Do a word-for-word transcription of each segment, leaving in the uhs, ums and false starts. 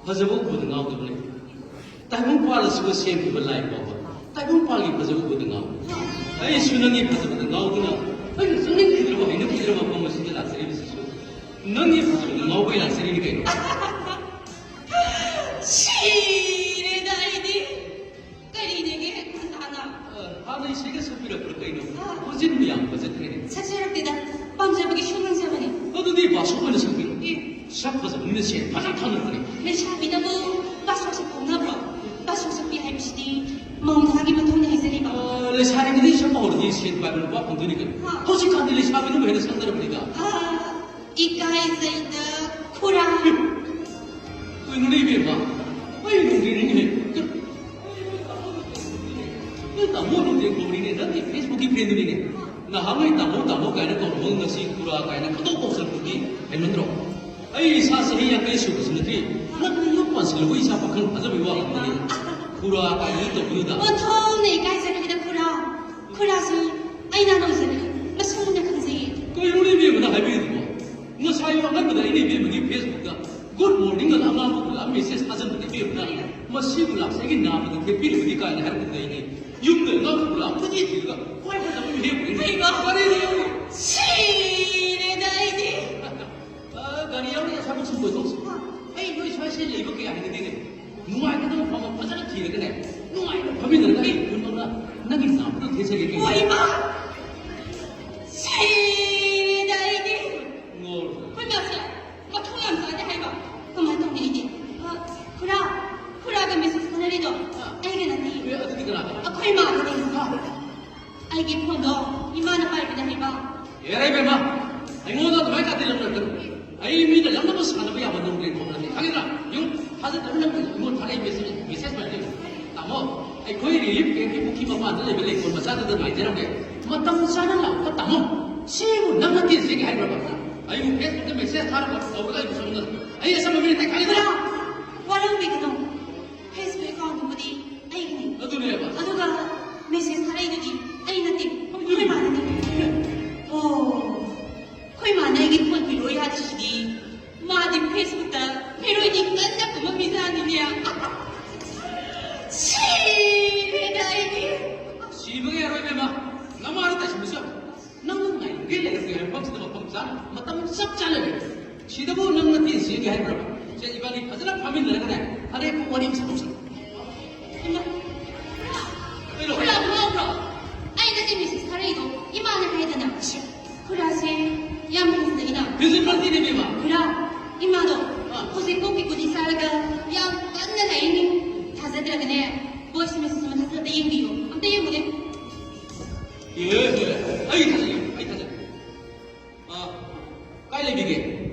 ꯐꯖꯕ ꯎꯕꯗ ꯉꯥꯎꯗꯕ ꯂꯩ꯫ ꯇꯥꯏꯕꯪ ꯄꯥꯜ ꯑꯁꯤꯕꯨ ꯁꯦꯝꯈꯤꯕ ꯂꯥꯏ ꯐꯥꯎꯕ ꯇꯥꯏꯕꯪ ꯄꯥꯜꯒꯤ ꯐꯖꯕ ꯎꯕꯗ ꯉꯥꯎꯏ꯫ ꯑꯩꯁꯨ ꯅꯪꯒꯤ ꯐꯖꯕꯗ ꯉꯥꯎꯗꯨꯅ ꯑꯩꯅ ꯆꯪꯅꯤꯡꯈꯤꯗ꯭ꯔꯕ ꯍꯩꯅꯈꯤꯗ꯭ꯔꯕ ꯃꯐꯝ ꯑꯁꯤꯗ ꯂꯥꯛꯆꯔꯤꯕꯁꯤꯁꯨ ꯅꯪꯒꯤ ꯐꯖꯕꯗ ꯉꯥꯎꯕꯩ ꯂꯥꯛꯆꯔꯤꯅꯤ ꯀꯩꯅꯣ꯫ ꯁꯤꯔꯦꯗ ꯑꯩꯗꯤ꯫ ꯀꯔꯤꯅꯦꯒꯦ ꯈꯟꯊꯥꯅ? ꯑ, ꯍꯥꯟꯅ ꯏꯁꯩꯒ ꯁꯛꯄꯤꯔꯛꯄ꯭ꯔꯥ ꯀꯩꯅꯣ? ꯍꯧꯖꯤꯛ ꯌꯥꯝ ꯐꯖꯈ꯭ꯔꯦꯅꯦ꯫ ꯁꯛꯆꯔꯛꯇꯦꯗ꯫ ꯄꯥꯝꯖꯕꯒꯤ ꯁꯨꯝ ꯉꯪꯖꯕꯅꯤ꯫ ꯑꯗꯨꯗꯤ ꯕꯥꯁꯣꯛ ꯑꯣꯏꯅ ꯁꯛꯄꯤꯔꯣ꯫ ꯑꯦ꯫ ꯁꯛ ꯐꯖꯕꯅꯤꯅ ꯁꯦꯟ ꯐꯖꯅ ꯊꯥꯅꯔꯛꯀꯅꯤ꯫ ꯂꯩꯁꯥꯕꯤꯅꯕꯨ ꯕꯥꯁꯣꯛ ꯁꯛꯄ ꯍꯧꯅꯕ꯭ꯔꯣ? ꯕꯥꯁꯣꯛ ꯁꯛꯄꯤ ꯍꯥꯏꯕꯁꯤꯗꯤ ꯃꯧ ꯅꯍꯥꯒꯤ ꯃꯊꯧꯅꯤ ꯍꯥꯏꯖꯔꯤꯕ꯫ ꯑ, ꯂꯩꯁꯥꯔꯤꯉꯩꯗꯒꯤ ꯁꯛꯄ ꯍꯧꯔꯗꯤ ꯁꯦꯟ ꯄꯥꯏꯕ ꯅꯨꯄꯥ ꯐꯪꯗꯣꯏꯅꯤ ꯀꯩꯅꯣ꯫ ꯍꯥ꯫ ꯍꯧꯖꯤꯛꯀꯥꯟꯗꯤ ꯂꯩꯁꯥꯕꯤꯅꯕꯨ ꯍꯦꯟꯅ ꯁꯛꯅꯔꯕꯅꯤꯗ꯫ ꯑ, ꯏꯀꯥꯏꯖꯩꯗ ꯈꯨꯔꯥ꯫ ꯀꯩꯅꯣꯅꯦ ꯏꯕꯦꯝꯃ? ꯑꯩ ꯅꯣꯡꯗꯤ ꯅꯤꯡꯉꯦ꯫ ꯅꯪ ꯇꯥꯃꯣ ꯅꯣꯡꯗꯤ ꯀꯧꯔꯤꯅꯦ, ꯅꯪꯒꯤ Facebookꯀꯤ friendꯗꯨꯅꯤꯅꯦ꯫ ꯅꯍꯥꯟꯉꯩ ꯇꯥꯃꯣ ꯇꯥꯃꯣ ꯀꯥꯏꯅ ꯀꯧꯔꯨꯕ ꯉꯁꯤ ꯈꯨꯔꯥ ꯀꯥꯏꯅ ꯈꯪꯇꯧ ꯀꯧꯁꯜꯂꯛꯄꯗꯤ ꯍꯦꯟꯃꯟꯗ꯭ꯔꯣ? ꯑꯩ ꯏꯁꯥ ꯆꯍꯤ ꯌꯥꯡꯈꯩ ꯁꯨꯕꯁꯨ ꯅꯠꯇ꯭ꯔꯤ꯫ ꯅꯪ ꯌꯨꯝ ꯄꯥꯟꯁꯤꯜꯂꯕ ꯏꯆꯥ ꯄꯥꯈꯪ ꯐꯥꯖꯕꯩ ꯋꯥ ꯈꯛꯇꯅꯤ꯫ ꯈꯨꯔꯥ ꯀꯥꯏꯅ ꯇꯧꯕꯤꯅꯨꯗ꯫ ꯑꯣꯟꯊꯣꯛꯅ ꯏꯀꯥꯏꯖꯔꯦꯗ ꯈꯨꯔꯥ꯫ ꯈꯨꯔꯥꯁꯨ ꯑꯩ ꯅꯥꯅꯧꯖꯔꯦ꯫ ꯃꯁꯛ ꯃꯨꯟꯅ ꯈꯪꯖꯩꯌꯦ꯫ ꯀꯩꯅꯣꯅꯦ ꯏꯕꯦꯝꯃꯅ ꯍꯥꯏꯕꯤꯔꯤꯗꯨꯕꯣ? ꯉꯁꯥꯏ ꯑꯉꯟꯕꯗ ꯑꯩꯅ ꯏꯕꯦꯝꯃꯒꯤ Facebookꯇ "Good morning" ꯑꯅ ꯑꯉꯥꯡꯕ ꯈꯨꯂꯥ message ꯊꯥꯖꯤꯟꯕꯗ ꯏꯕꯦꯝꯃꯅ "ꯃꯁꯤꯕꯨ ꯂꯥꯛꯆꯩꯒꯤ ꯅꯥꯕꯗ ꯊꯦꯠꯄꯤꯔꯕꯗꯤ" ꯀꯥꯏꯅ ꯍꯥꯏꯔꯛꯄꯗ ꯑꯩꯗꯤ ꯌꯨꯝꯗ ꯑꯉꯥꯡ ꯈꯨꯂꯥ ꯐꯖꯤ ꯊꯤꯔꯒ ꯈ꯭ꯋꯥꯏ ꯐꯖꯕ ꯃꯤꯍꯦꯛ ꯑꯣꯏꯅ ꯍꯩꯃꯥ! ꯀꯔꯤꯅꯣ? ꯁꯤꯔꯦꯗ ꯑꯩꯗꯤ꯫ ꯑ, ꯒꯥꯔꯤ ꯌꯥꯎꯔꯤ ꯑꯁꯥꯕ ꯁꯨꯝ ꯀꯣꯏꯊꯣꯛꯁꯤ꯫ ꯑꯩ ꯅꯣꯏ ꯁ꯭ꯋꯥꯏꯁꯦ ꯂꯩꯕ ꯀꯌꯥ ꯍꯩꯅꯗꯦꯅꯦ꯫ ꯅꯨꯡꯉꯥꯏꯒꯗꯕ ꯃꯐꯝ ꯑꯃ ꯐꯖꯅ ꯊꯤꯔꯒꯅꯦ, ꯅꯨꯡꯉꯥꯏꯅ ꯐꯝꯃꯤꯟꯅꯔꯒ ꯑꯩ ꯄꯨꯟꯕ ꯅꯪꯒꯤ ꯅꯥꯕꯗꯣ ꯊꯦꯠꯆꯒꯦ ꯀꯩꯅꯣ꯫ ꯍꯣꯏꯃ! ꯁꯤꯔꯦꯗ ꯑꯩꯗꯤ꯫ ꯉꯥꯎꯔꯕꯣ? ꯑꯩꯈꯣꯏ ꯃꯥꯁꯦ ꯃꯊꯧ ꯌꯥꯝ ꯆꯥꯗꯦ ꯍꯥꯏꯕ꯫ ꯀꯃꯥꯏꯅ ꯇꯧꯅꯤ ꯑꯩꯗꯤ? ꯑ, ꯈꯨꯔꯥ, ꯈꯨꯔꯥꯒ message ꯊꯥꯅꯔꯤꯗꯣ ꯑꯩꯒ ꯅꯠꯇꯦ꯫ ꯑꯦ, ꯑꯗꯨꯗꯤ ꯀꯅꯥꯒ? ꯑꯩꯈꯣꯏ ꯃꯥꯒꯅꯦ꯫ ꯍꯥ? ꯑꯩꯒꯤ phoneꯗꯣ ꯏꯃꯥꯅ ꯄꯥꯏꯕꯅꯦ ꯍꯥꯏꯕ꯫ ꯌꯥꯔꯦ ꯏꯕꯦꯝꯃ, ꯑꯩꯉꯣꯟꯗ ꯑꯗꯨꯃꯥꯏꯅ ꯀꯥꯇꯤ ꯂꯪꯅꯔꯛꯀꯅꯨ꯫ ꯑꯩ ꯃꯤꯅ ꯂꯪꯅꯕ ꯁꯥꯟꯅꯕ ꯌꯥꯕ ꯅꯣꯡꯗ꯭ꯔꯦꯟ ꯈꯣꯡ ꯅꯠꯇꯦ, ꯈꯪꯉꯤꯗ꯭ꯔꯥ? ꯌꯦꯡꯉꯨ, ꯊꯥꯖꯗ꯭ꯔꯕ ꯅꯪ ꯑꯩꯉꯣꯟꯗ ꯊꯥꯔꯛꯏ message, message ꯃꯌꯥꯝꯁꯦ ꯌꯦꯡꯉꯨ꯫ ꯇꯥꯃꯣ, ꯑꯩꯈꯣꯏ relief campꯀꯤ ꯄꯨꯈ꯭ꯔꯤ ꯃꯄꯥꯟꯗ ꯂꯩꯕ ꯂꯩꯀꯣꯜ ꯃꯆꯥꯗꯨꯗ ꯉꯥꯏꯖꯔꯝꯒꯦ꯫ ꯃꯇꯝ ꯆꯥꯅ ꯂꯥꯛꯄ ꯇꯥꯃꯣ꯫ ꯁꯤꯕꯨ ꯅꯪ ꯅꯠꯇꯦ ꯆꯦꯒꯦ ꯍꯥꯏꯕ꯭ꯔꯕ? ꯑꯩꯕꯨ Facebookꯇ message ꯊꯥꯔꯒ ꯇꯧꯔꯒ ꯑꯩꯕꯨ ꯁꯣꯝꯗ ꯑꯩ ꯑꯁꯝꯕ ꯃꯤꯅ ꯇꯥꯏ ꯈꯪꯉꯤꯗ꯭ꯔꯥ? ꯋꯥꯔꯧꯕꯤꯒꯅꯨ꯫ Facebook accountꯗꯨꯕꯨꯗꯤ ꯑꯩꯒꯤꯅꯤ꯫ ꯑꯗꯨꯅꯦꯕ꯫ ꯑꯗꯨꯒ message ꯊꯥꯔꯛꯏꯗꯨꯗꯤ ꯑꯩ ꯅꯠꯇꯦ, ꯑꯩꯈꯣꯏ ꯃꯥꯅꯅꯤ꯫ ꯑꯣ, ꯑꯩꯈꯣꯏ ꯃꯥꯅ ꯑꯩꯒꯤ phone ꯄꯤꯔꯛꯑꯣ ꯌꯥꯗ꯭ꯔꯤꯁꯤꯗꯤ꯫ ꯃꯥꯗꯤ Facebookꯇ ꯍꯦꯔꯣꯏꯟ ꯀꯟꯅ ꯀꯨꯝꯃꯝꯃꯤ꯫ ꯃꯐꯝꯁꯤꯗ ꯃꯐꯝ ꯆꯥꯅ ꯃꯇꯝ ꯆꯞ ꯆꯥꯅ ꯂꯩ꯫ ꯁꯤꯗꯕꯨ ꯅꯪ ꯅꯠꯇꯦ ꯆꯦꯟꯒꯦ ꯍꯥꯏꯕ꯭ꯔꯥ? ꯁꯦ, ꯏꯕꯥꯅꯤ ꯐꯖꯅ ꯐꯝꯃꯤꯟꯅꯔꯒꯅꯦ, ꯑꯔꯦꯞꯄ ꯋꯥꯔꯤ ꯑꯃ ꯁꯥꯟꯅꯧꯁꯤ꯫ ꯏꯃꯥ, ꯀꯩꯅꯣ? ꯈꯨꯔꯥ ꯉꯥꯎꯕ꯭ꯔꯣ? ꯑꯩ ꯅꯠꯇꯦ ꯃꯦꯁꯦꯖ ꯊꯥꯔꯛꯏꯗꯣ, ꯏꯃꯥꯅ ꯍꯥꯏꯗꯅ꯫ ꯈꯨꯔꯥꯁꯦ ꯌꯥꯝ ꯍꯦꯟꯖꯤꯜꯂꯛꯏꯅ꯫ ꯍꯦꯟꯖꯤꯟꯕ ꯅꯠꯇꯦꯅꯦ, ꯏꯕꯦꯝꯃ꯫ ꯈꯨꯔꯥ, ꯏꯃꯥꯗꯣ ꯑꯥ꯫ ꯍꯧꯖꯤꯛ ꯀꯣꯛꯀꯤ ꯒꯨꯂꯤ ꯆꯥꯔꯒ ꯌꯥꯝ ꯀꯟꯅ ꯂꯩꯔꯤꯅꯤ꯫ ꯊꯥꯖꯗ꯭ꯔꯒꯅꯦ, ꯚꯣꯏꯁ ꯃꯦꯁꯦꯖ ꯑꯃ ꯊꯥꯖꯤꯜꯂꯛꯇ ꯌꯦꯡꯕꯤꯌꯨ꯫ ꯑꯝꯇ ꯌꯦꯡꯉꯨꯅꯦ꯫ ꯑꯦ, ꯑꯦ, ꯑꯩ ꯊꯥꯖꯒꯦ, ꯑꯩ ꯊꯥꯖꯒꯦ꯫ ꯑꯥ, ꯀꯥꯏ ꯂꯩꯕꯤꯒꯦ?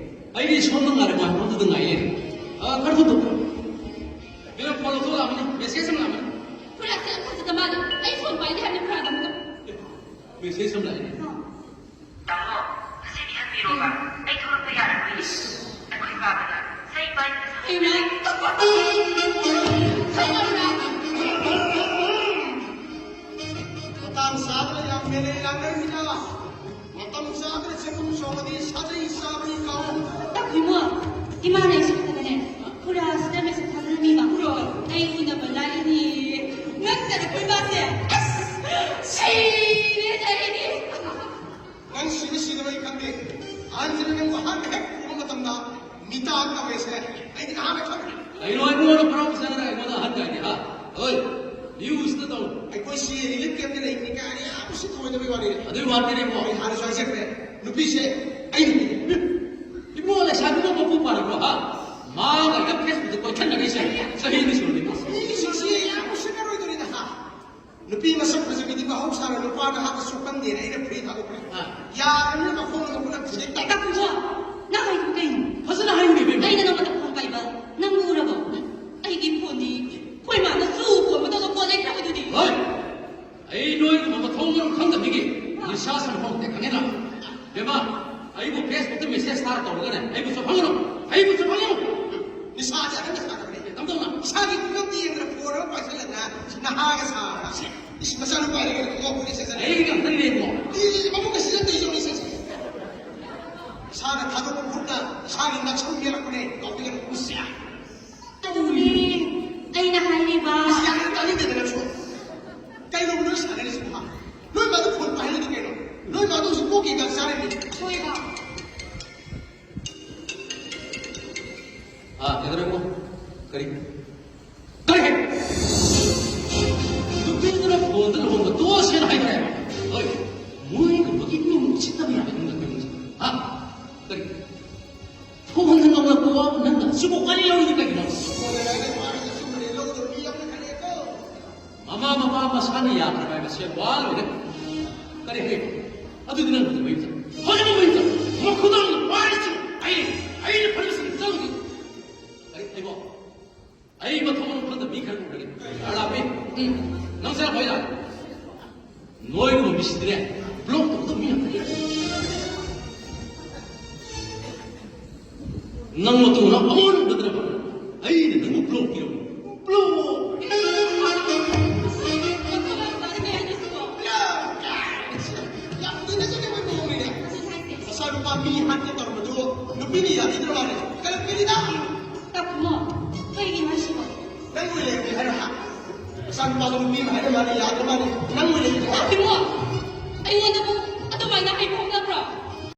ꯑꯩꯗꯤ ꯁꯣꯝꯗ ꯉꯥꯏꯔꯦ, ꯃꯐꯝꯗꯨꯗ ꯉꯥꯏ ꯂꯩꯔꯦ꯫ ꯑꯥ, ꯈꯔ ꯊꯨꯅ ꯊꯣꯛꯄꯤꯔꯣ꯫ ꯃꯦꯝ, ꯐꯣꯟ ꯂꯧꯊꯣꯛ ꯂꯥꯛꯑꯝꯃꯅꯤ, ꯃꯦꯁꯦꯖ ꯑꯃ ꯂꯥꯛꯑꯝꯃꯅꯤ꯫ ꯈꯨꯔꯥꯁꯦ ꯌꯥꯝ ꯐꯖꯗ ꯃꯥꯜꯂꯦ꯫ ꯑꯩ ꯐꯣꯟ ꯄꯥꯏꯗꯦ ꯍꯥꯏꯕꯅꯤ ꯈꯨꯔꯥꯗ ꯑꯃꯨꯛꯇ꯫ ꯑꯦ, ꯃꯦꯁꯦꯖ ꯑꯃ ꯂꯥꯛꯑꯦꯅꯦ꯫ ꯑꯥ꯫ ꯇꯥꯃꯣ, ꯉꯁꯤꯗꯤ ꯍꯟꯕꯤꯔꯣꯕ꯫ ꯑꯩ ꯊꯣꯛꯂꯛꯄ ꯌꯥꯔꯔꯣꯏꯌꯦ꯫ ꯑꯩꯈꯣꯏ ꯄꯥꯕꯅ ꯆꯩ ꯄꯥꯏꯗꯅ ꯁꯥꯎꯔꯤ꯫ ꯃꯇꯥꯡ ꯆꯥꯗꯅ ꯌꯥꯝ ꯃꯦꯂꯦ ꯂꯥꯡꯅꯔꯤꯗ꯫ ꯃꯇꯝ ꯆꯥꯗꯅ ꯆꯦꯡꯒꯨꯝ ꯆꯣꯡꯉꯗꯤ ꯁꯥꯖꯩ ꯆꯥꯕꯅꯤ ꯀꯥꯎ꯫ ꯏꯕꯨꯡꯉꯣ, ꯏꯃꯥꯅ ꯑꯩ ꯁꯤꯗꯅꯦ, ꯈꯨꯔꯥꯁꯤꯗ ꯃꯦꯁꯦꯖ ꯊꯥꯖꯤꯜꯂꯝꯃꯤꯕ꯫ ꯈꯨꯔꯥ꯫ ꯑꯩ ꯎꯅꯕ ꯂꯥꯛꯏꯅꯦ꯫ ꯅꯪꯗꯅ ꯀꯣꯏꯕꯥꯁꯦ꯫ ꯑꯁ! ꯁꯤꯔꯦ ꯑꯩꯗꯤ꯫ ꯅꯪ ꯁꯤꯕ ꯁꯤꯗꯕ ꯑꯩ ꯈꯪꯗꯦ꯫ ꯑꯍꯟꯁꯤꯅ ꯅꯪꯕꯨ ꯑꯍꯥꯟꯕ ꯍꯦꯛ ꯎꯕ ꯃꯇꯝꯗ ꯃꯤꯇꯥ ꯇꯧꯔꯦꯁꯦ꯫ ꯑꯩꯗꯤ ꯅꯍꯥꯟꯅ ꯈꯪꯈ꯭ꯔꯦ꯫ ꯀꯩꯅꯣ ꯑꯩꯉꯣꯟꯗ ꯄꯨꯔꯥ ꯎꯁꯤꯠꯇꯅ ꯑꯩꯉꯣꯟꯗ ꯑꯍꯟ ꯀꯥꯏꯗꯤ, ꯍꯥ? ꯍꯣꯏ, ꯃꯤ ꯎꯁꯤꯠꯇ ꯇꯧ꯫ ꯑꯩꯈꯣꯏ ꯁꯤ ꯔꯤꯂꯤꯐ ꯀꯦꯝꯞꯇ ꯂꯩꯕꯅꯤ ꯀꯥꯏꯅ ꯌꯥꯝ ꯎꯁꯤꯠ ꯊꯑꯣꯏꯗꯕꯩ ꯋꯥꯅꯤ꯫ ꯑꯗꯨꯏ ꯋꯥꯅꯤꯅꯦ ꯏꯕꯨꯡꯉꯣ꯫ ꯑꯩ ꯍꯥꯟꯅꯁꯨ ꯍꯥꯏꯖꯈ꯭ꯔꯦ, ꯅꯨꯄꯤꯁꯦ ꯑꯩ ꯅꯨꯄꯤꯅꯤ꯫ ꯏꯕꯨꯡꯉꯣ ꯂꯩꯁꯥꯕꯤꯅ ꯃꯄꯨ ꯄꯥꯔꯕ꯭ꯔꯣ, ꯍꯥ? ꯃꯥꯒ ꯑꯩꯒ ꯐꯦꯁꯕꯨꯛꯇ ꯀꯣꯏꯈꯠꯅꯔꯤꯁꯦ ꯆꯍꯤ ꯑꯅꯤ ꯁꯨꯔꯅꯤ꯫ ꯃꯤꯁꯤꯡꯁꯤ ꯌꯥꯝ ꯎꯁꯤꯠꯅꯔꯣꯏꯗꯣꯔꯤꯗ, ꯍꯥ? ꯅꯨꯄꯤ ꯃꯁꯛ ꯐꯖꯕꯤꯗꯤ ꯃꯍꯧꯁꯥꯅ ꯅꯨꯄꯥ ꯅꯍꯥꯛꯀ ꯁꯨꯛꯄꯟꯗꯦꯅ ꯑꯩꯅ ꯐ꯭ꯔꯤ ꯊꯥꯗꯣꯛꯈ꯭ꯔꯦ꯫ ꯑꯥ꯫ ꯌꯥꯗ꯭ꯔꯕꯅꯤꯅ ꯃꯈꯣꯡꯅ ꯃꯈꯨꯠꯅ ꯐꯨꯗꯦꯛ ꯇꯥꯏ꯫ ꯇꯥꯀꯨꯟꯊꯣ, ꯅꯪ ꯍꯥꯏꯗꯨꯕꯨ ꯀꯩꯅꯣ? ꯐꯖꯅ ꯍꯥꯏꯌꯨꯅꯦ, ꯏꯕꯦꯝꯃ꯫ ꯑꯩꯅ ꯅꯉꯣꯟꯗ ꯐꯣꯟ ꯄꯥꯏꯕ ꯅꯪ ꯎꯔꯕꯣ? ꯑꯩꯒꯤ ꯐꯣꯟꯗꯤ ꯑꯩꯈꯣꯏ ꯃꯥꯅ ꯆꯨ ꯀꯣꯟꯕꯗꯧꯅ ꯀꯣꯟ ꯂꯩꯈ꯭ꯔꯕꯗꯨꯗꯤ꯫ ꯍꯣꯏ, ꯑꯩ ꯅꯣꯏꯒꯨꯝꯕ ꯃꯊꯣꯡ ꯃꯔꯝ ꯈꯪꯗꯕꯤꯒꯤ ꯅꯤꯁꯥ ꯁꯟꯐꯣꯡ ꯇꯦꯛ ꯈꯪꯉꯦꯅ꯫ ꯏꯕꯦꯝꯃ, ꯑꯩꯕꯨ ꯐꯦꯁꯕꯨꯛꯇ ꯃꯦꯁꯦꯖ ꯊꯥꯔ ꯇꯧꯔꯒꯅꯦ, ꯑꯩꯕꯨ ꯆꯣꯞꯍꯟꯒꯅꯨ, ꯑꯩꯕꯨ ꯆꯣꯞꯍꯟꯒꯅꯨ꯫ ꯅꯤꯁꯥꯗꯤ ꯑꯍꯟꯅ ꯁꯥꯟꯅꯕꯅꯦ꯫ ꯀꯝꯗꯧꯅ? ꯏꯁꯥꯒꯤ ꯐꯤꯕꯝꯗꯤ ꯌꯦꯡꯗꯅ ꯐꯣꯟ ꯑꯃ ꯄꯥꯏꯁꯜꯂꯒ ꯅꯍꯥꯒ ꯁꯥꯔꯒ꯫ ꯏꯁ, ꯃꯆꯥꯅꯨꯄꯥ ꯂꯩꯔꯒ ꯈꯣꯡꯎꯞ ꯐꯨꯔꯤꯠ ꯁꯦꯠꯆꯜꯂꯦ꯫ ꯑꯩꯒꯤ ꯉꯥꯛꯇ ꯂꯦꯝꯃꯣ꯫ ꯏ, ꯃꯕꯨꯛꯀ ꯁꯤꯖꯟꯅ ꯇꯧꯖꯧꯅꯦ ꯁꯦ꯫ ꯏꯁꯥꯅ ꯊꯥꯗꯣꯛꯄ ꯈꯨꯠꯅ ꯏꯁꯥꯒꯤ ꯉꯛꯁꯝ ꯃꯦꯜꯂꯛꯄꯅꯦ꯫ ꯀꯥꯎꯕꯤꯒꯅꯨ, ꯎꯁꯤꯌꯥ꯫ ꯑꯗꯨꯅꯦ ꯑꯩꯅ ꯍꯥꯏꯔꯤꯕ꯫ ꯏꯁ, ꯌꯥꯔꯦ, ꯇꯥꯅꯤꯡꯗꯦꯗ ꯅꯪꯁꯨ꯫ ꯀꯩꯅꯣ ꯅꯣꯏ ꯁꯥꯟꯅꯔꯤꯁꯤꯕꯣ, ꯍꯥ? ꯅꯣꯏ ꯃꯥꯗꯨ ꯐꯣꯟ ꯄꯥꯏꯍꯜꯂꯗꯤ ꯀꯩꯅꯣ? ꯅꯣꯏ ꯃꯥꯗꯨ ꯍꯧꯖꯤꯛ ꯀꯣꯛꯀꯤ ꯍꯤꯗꯥꯛ ꯆꯥꯔꯤꯕꯅꯤ꯫ ꯀꯔꯤ? ꯀꯔꯤ? ꯅꯨꯄꯤꯗꯨꯅ ꯐꯣꯟꯗ ꯂꯨꯍꯣꯡꯕ ꯇꯣꯛꯑꯁꯦꯅ ꯍꯥꯏꯈ꯭ꯔꯦ꯫ ꯍꯣꯏ, ꯃꯣꯏꯒꯨꯝꯕꯒꯤ ꯏꯃꯨꯡ ꯎꯁꯤꯠꯇꯕ ꯌꯥꯕ ꯏꯃꯨꯡꯗ ꯑꯩꯈꯣꯏ ꯏꯃꯨꯡꯁꯦ꯫ ꯍꯥ? ꯀꯔꯤ? ꯐꯣꯟꯗ ꯉꯥꯡꯂꯛꯄ ꯋꯥꯕꯨ ꯅꯪꯅ ꯑꯁꯨꯛ ꯋꯥꯔꯤ ꯂꯧꯔꯤꯗꯨ ꯀꯩꯒꯤꯅꯣ? ꯐꯣꯟꯗ ꯉꯥꯡꯂꯛꯄ ꯋꯥꯔꯤꯁꯦ ꯑꯆꯨꯝꯕꯅꯦ ꯂꯧꯗꯕ ꯃꯤ ꯌꯥꯝꯅ ꯈꯜꯂꯦꯀꯣ꯫ ꯃꯃꯥ ꯃꯄꯥ ꯃꯁꯥꯅ ꯌꯥꯗ꯭ꯔꯕ ꯍꯥꯏꯕꯁꯦ ꯋꯥ ꯂꯣꯏꯔꯦ꯫ ꯀꯔꯤ ꯍꯥꯏ? ꯑꯗꯨꯗꯤ ꯅꯪ ꯍꯧꯖꯤꯛ ꯃꯌꯨꯝ ꯆꯠ-, ꯍꯧꯖꯤꯛ ꯃꯌꯨꯝ ꯆꯠ-, ꯃꯈꯨꯗꯥꯡ ꯄꯥꯏꯔꯤꯁꯤ ꯑꯩ, ꯑꯩꯅ ꯐꯔꯤꯁꯤꯗꯤ ꯆꯪꯗꯦ꯫ ꯀꯔꯤ ꯍꯥꯏꯕꯣ? ꯑꯩ ꯃꯊꯣꯡ ꯃꯔꯝ ꯈꯪꯗꯕ ꯃꯤ ꯈꯔ ꯎꯔꯒꯦ꯫ ꯈꯔ ꯂꯥꯛꯄꯤ꯫ ꯎꯝ꯫ ꯅꯪ ꯆꯠꯂꯣ, ꯍꯣꯏ ꯂꯥꯛꯑꯦ꯫ ꯅꯣꯏꯒꯨꯝꯕ ꯃꯤꯁꯤꯗꯤꯅꯦ, ꯕ꯭ꯂꯣꯛ ꯇꯧꯒꯗꯕ ꯃꯤ ꯉꯥꯛꯇꯅꯦ꯫ ꯅꯪ ꯃꯇꯨꯡꯗ ꯑꯃꯨꯛ ꯎꯅꯗ꯭ꯔꯕ ꯑꯩꯅ ꯅꯪꯕꯨ ꯕ꯭ꯂꯣꯛ ꯄꯤꯔꯝꯃꯤ꯫ ꯕ꯭ꯂꯣꯛ! ꯌꯥꯝ ꯇꯤꯟꯅꯖꯅꯤꯡꯕ ꯃꯑꯣꯡꯅꯤꯅꯦ꯫ ꯃꯆꯥꯅꯨꯄꯥ ꯃꯤ ꯍꯥꯠꯀꯦ ꯇꯧꯔꯝꯕꯗꯨ ꯅꯨꯄꯤꯅ ꯌꯥꯕꯤꯗ꯭ꯔ ꯃꯥꯜꯂꯦ꯫ ꯀꯂꯛꯄꯤꯅꯤꯗ! ꯇꯥꯃꯣ, ꯀꯩꯒꯤꯅꯣ ꯍꯥꯏꯁꯤꯕꯣ? ꯅꯪ ꯑꯣꯏ ꯂꯩꯔꯝꯃꯦ ꯍꯥꯏꯔꯣ ꯍꯥ? ꯃꯆꯥꯅꯨꯄꯥꯗꯣ ꯅꯨꯄꯤ ꯑꯃ ꯍꯥꯏꯔ ꯃꯥꯜꯂꯦ, ꯌꯥꯗ꯭ꯔ ꯃꯥꯜꯂꯦ꯫ ꯅꯪ ꯑꯣꯏ ꯂꯩꯔꯝꯃꯦ ꯍꯥ? ꯏꯕꯨꯡꯉꯣ, ꯑꯩꯉꯣꯟꯗꯕꯨ ꯑꯗꯨꯃꯥꯏꯅ ꯍꯥꯏꯕ ꯍꯧꯅꯕ꯭ꯔꯣ?